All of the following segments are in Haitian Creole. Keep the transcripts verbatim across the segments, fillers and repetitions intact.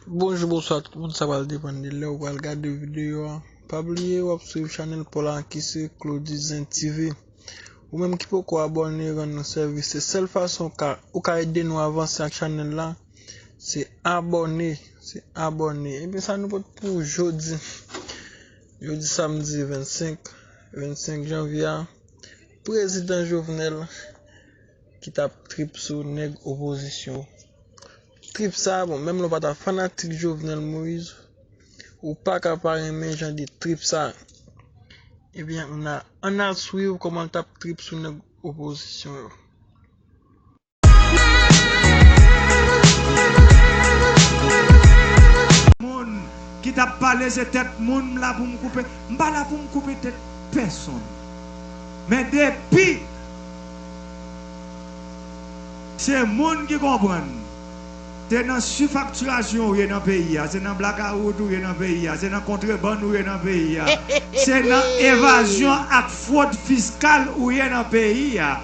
Bonjou, bonswa tout moun, sa pral depann de lè ou pral gade videyo a. Pa bliye w ap swiv chanèl pa w la ki se Claudy Zen T V. Ou menm ki poko abòne, rann nou sèvis. Se sèl fason ou ka, ou ka ede nou avanse ak chanèl la, se abòne, se abòne. Ebyen sa nou pote pou jodi. Jodi samdi vennsenk, vennsenk janvye a, Prezidan Jovenel ki t ap trip sou nèg opozisyon. Trip sa, bon, menm lè w pa ta fanatik Jovenel Moïse, ou pa ka pa renmen jan de trip sa. Ebyen, ann a, ann al swiv kòman l t ap trip sou nèg opozisyon yo. Moun ki t ap pale se tèt moun m la pou m koupe. M pa la pou m koupe tèt pèsonn. Men depi se moun ki konprann, se nan sifaktirasyon ou ye nan peyi a, se nan blakawout ou ye nan peyi a, se nan kontrebann ou ye nan peyi a, se nan evazyon ak fwod fiskal ou ye nan peyi a,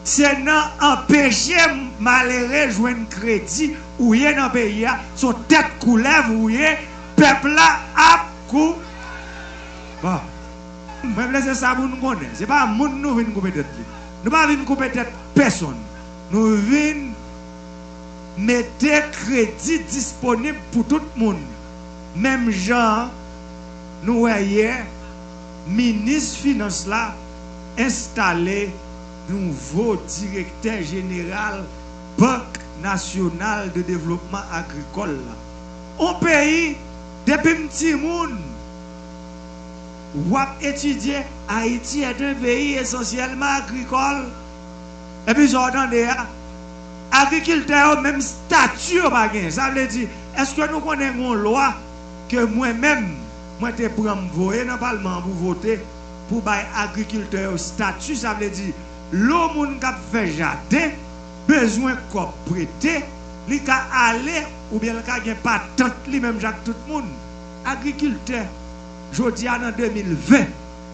se nan anpeche malere jwenn kredi ou ye nan peyi a, se yon tèt koulèv ou ye, pèp la ap kou. Bon. Mwen vle se sa pou nou konnen. Se pa moun nou vin koupe tèt li. Nou pa vin koupe tèt pèsonn. Nou vin mete kredi disponib pou tout moun. Menm jan nou wè yè, minis finans la enstale nouvo direktè jeneral Bank Nasyonal de Devlopman Agrikòl la. On peyi, depi m timoun, w ap etidye, Ayiti est un pays essentiellement agricole. Epi sa w tande a, agrikiltè yo menm stati yo pa genyen. Sa vle di, èske nou konnen yon lwa ke mwen menm, mwen te pran m voye nan palman an pou vote, pou bay agrikiltè yo stati, sa vle di, lè yon moun k ap fè jaden bezwen kòb prete, li ka ale oubyen li ka gen patant li menm jan ak tout moun. Agrikiltè, jodi a nan de mil ven,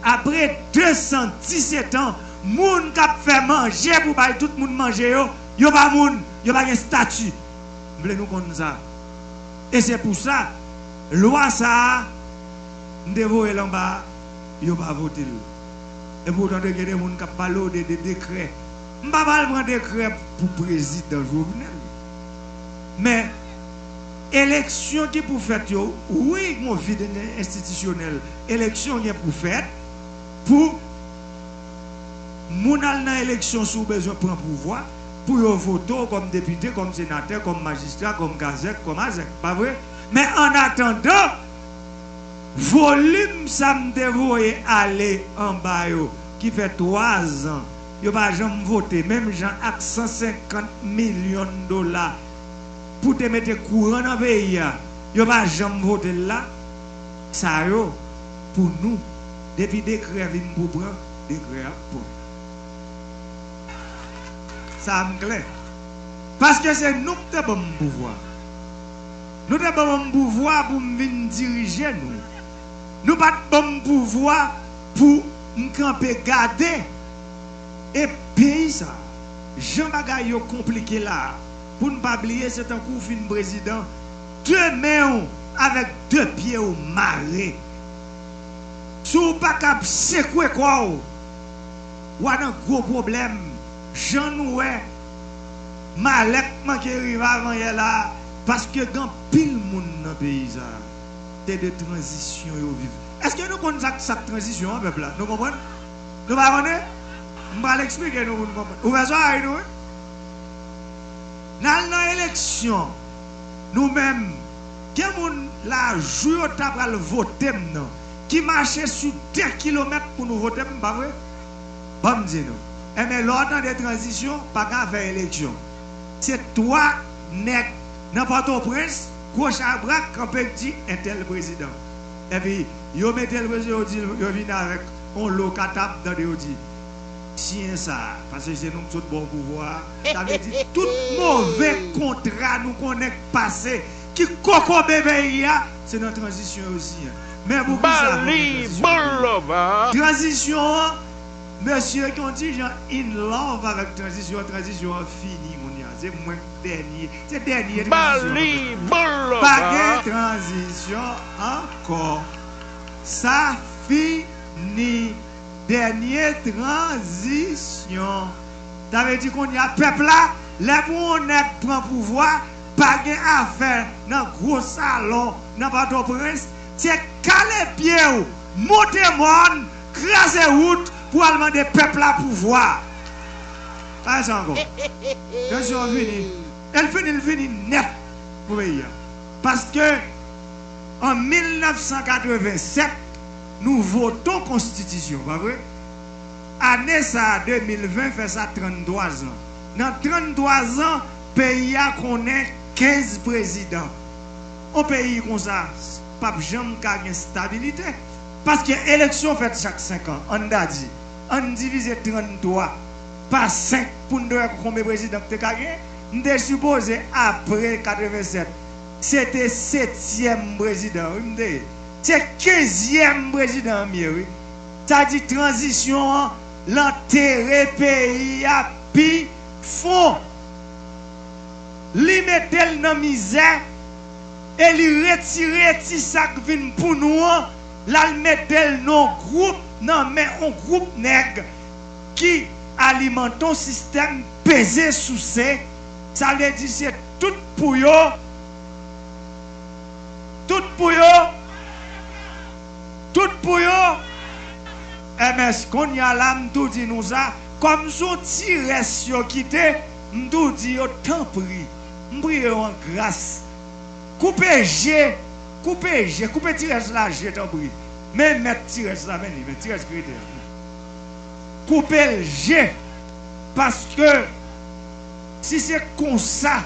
apre de san disèt an, moun k ap fè manje pou bay tout moun manje yo, yo pa moun, yo pa gen stati. M vle nou konn sa. E se pou sa, lwa sa a, m te voye l anba a, yo pa vote l. E poutan, gen de moun k ap pale w de, de dekrè. M pa pral pran dekrè pou prezidan Jovenel. Men, eleksyon ki pou fèt yo, wi, gen yon vid enstitisyonèl. Eleksyon gen pou fèt pou moun al nan eleksyon si w bezwen pran pouvwa, pou yo vote w kòm depite, kòm senatè, kòm majistra, kòm kazèk, kòm azèk, pa vre? Men annatandan, volim sa m te voye ale anba yo, ki fè twa zan, yo pa janm vote, menm jan ak san senkant milyon dola pou te mete kouran nan peyi a, yo pa janm vote l la. Sa yo, pou nou, depi dekrè vin pou pran, dekrè ap pran. Sa a m klè. Paske se nou k te ban m pouvwa. Nou te ban m pouvwa pou m vin dirije nou. Nou pa t ban m pouvwa pou m kanpe gade. E peyi sa, jan bagay yo konplike la a, pou n pa bliye se tankou w fin prezidan, de men w avèk de pye w mare. Si w pa kab sekwe kò w, w a nan gwo pwoblèm. Jan nou wè malè k manke rive avanyè la a, paske gen anpil moun nan peyi sa a, se de tranzisyon yo viv. Èske nou konn sa k, sa k tranzisyon an, pèp la? Nou konprann? Nou pa konnen? M pral eksplike nou pou n konprann. Ouvè zòrèy nou, wi. N al nan eleksyon, nou menm, gen moun la, jou yo ta pral vote m nan, ki mache sou de kilomèt pou nou vote m, pa vre? Ban m di nou. Enben, lè w tande tranzisyon, pa ka fè eleksyon. Se twa nèg nan Pòtoprens, gwo chabrak, kanpe k di entèl prezidan. Epi, yo mete l prezidan, yo di, yo vin avèk yon lo katap, tande yo di, siyen sa a, paske se nou k sot ba w pouvwa a. Sa vle di, tout move kontra nou konnen k pase, ki kokobe peyi a, se nan tranzisyon yo siyen. Men poukisa fò gen tranzisyon nan peyi a? Tranzisyon an, mesye ki yon ti jan in love avèk tranzisyon an, tranzisyon an fini kounye a. Se mwen k dènye. Se dènye tranzisyon. Pa gen tranzisyon ankò. Sa fini. Dènye tranzisyon. Sa vle di kounye a pèp la, lè pou yon nèg pran pouvwa, pa gen afè nan gwo salon, nan Pòtoprens, se kale pye w, monte mòn, kraze wout pou al mande pèp la pouvwa. Pa sa ankò. Tranzisyon fini. E l fini, l fini nèt pou peyi a. Paske an mil nèf san katreven sèt, nou vote yon konstitisyon, pa vre? Ane sa a, de mil ven, fè sa tranntwa zan. Nan tranntwa zan, peyi a konnen kenz prezidan. Yon peyi konsa p ap janm ka gen stabilite. Paske eleksyon fèt chak senk an, ann ta di. Ann divize tranntwa pa senk pou n te wè konbyen prezidan k te ka gen. M te sipoze, apre katreven sèt, se te setyèm prezidan, wi, m te ye. Se kenzyèm prezidan m ye, wi. Sa di tranzisyon an, l antere peyi a pi fon. Li mete l nan mizè e li retire ti sa k vin pou nou an, l al mete l nan yon gwoup, nan men yon gwoup nèg ki alimante yon sistèm peze souse. Sa vle di se tout pou yo, tout pou yo, tout pou yo. M S, kounye a la, m tou di nou sa, kòm se yon ti rès yo kite, m tou di yo, tanpri, m priye w an gras, koupe je, koupe je, koupe ti rès la je, tanpri. Men mèt ti rès la, men li, men ti rès ki rete a. Koupe l je, paske si se konsa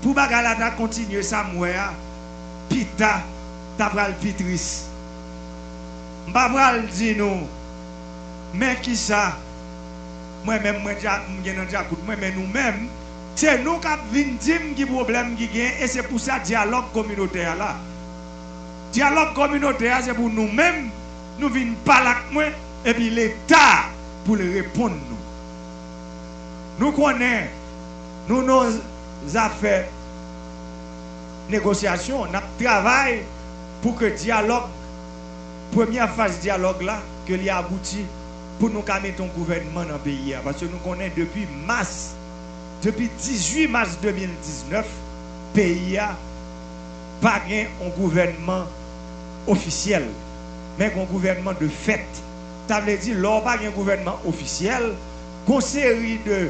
pou bagay la ta kontinye, sa m wè a, pita, ta pral pi tris. M pa pral di nou, men kisa, mwen menm, mwen dya-, m gen nan dyakout mwen, men nou menm, se nou k ap vin di m ki pwoblèm ki gen, e se pou sa dyalòg kominotè a la. Dyalòg kominotè a, se pou nou menm, nou vin pale ak mwen, epi Leta pou l reponn nou. Nou konnen, nou nan zafè negosyasyon, n ap travay pou ke dyalòg, premyè faz dyalòg la, ke li abouti pou nou ka mete yon gouvènman nan peyi a. Paske nou konnen depi mas, depi dizuit mas de mil diznèf, peyi a pa gen yon gouvènman ofisyèl, men gen yon gouvènman de fèt. Sa vle di, lè w pa gen gouvènman ofisyèl, gon seri de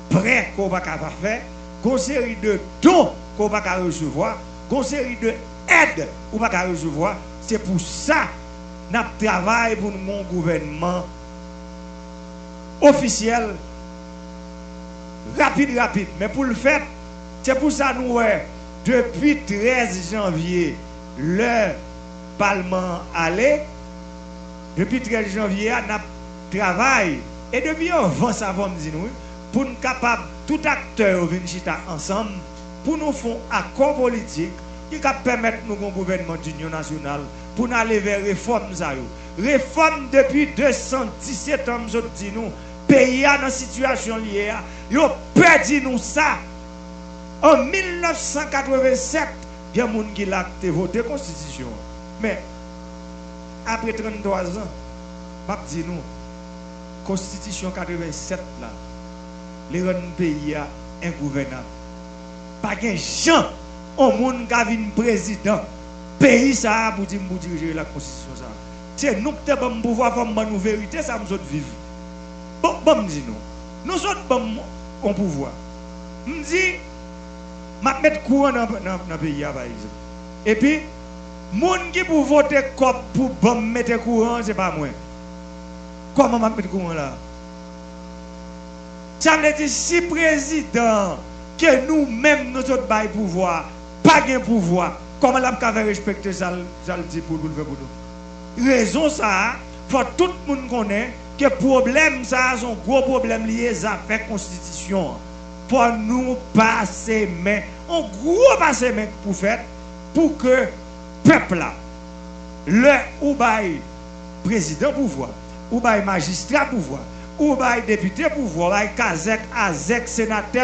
prè ke w pa ka pa fè, gon seri de don ke w pa ka resevwa, gon seri de èd ou pa ka resevwa. Se pou sa n ap travay pou n gen yon gouvènman ofisyèl rapid, rapid. Men pou l fèt, se pou sa nou wè, depi trèz janvye, lè palman an ale, depi trèz janvye a, n ap travay. E depi anvan sa, fò m di nou, wi, pou n kapab, tout aktè yo vin chita ansanm, pou nou fè yon akò politik ki ka pèmèt nou gen yon gouvènman dinyon nasyonal, pou n ale vè refòm sa yo. Refòm depi de san disèt an, m sot di nou, peyi a nan sitiyasyon l ye a, yo pè di nou sa. An mil nèf san katreven sèt, gen moun ki la k te vote konstitisyon an. Men, apre tranntwa zan, m ap di nou, konstitisyon katreven sèt la, li rann peyi a engouvènab. Pa gen jan yon moun ka vin prezidan peyi sa a pou di m pou dirije l ak konstitisyon sa a. Se nou ki te ban m pouvwa, fò m ban nou verite sa m sot viv. Bon, ban m di nou, nou sot ban m yon pouvwa. M di, m ap met kouran nan, nan, nan peyi a, pa egzanp. Epi, moun ki pou vote kòb pou ban m mete kouran an, se pa mwen. Kòman m ap met kouran la? Sa vle di, si prezidan ke nou menm nou sot bay pouvwa a pa gen pouvwa, kòman l ap ka fè respekte sa l, sa l di pou, pou l fè pou nou? Rezon sa a, fò tout moun konnen ke pwoblèm sa a se yon gwo pwoblèm li ye, zafè konstitisyon an. Fò nou pase men, yon gwo pase men pou fèt pou ke pèp la, lè ou bay prezidan pouvwa, ou bay majistra pouvwa, ou bay depite pouvwa, ou bay kazèk, azèk, senatè,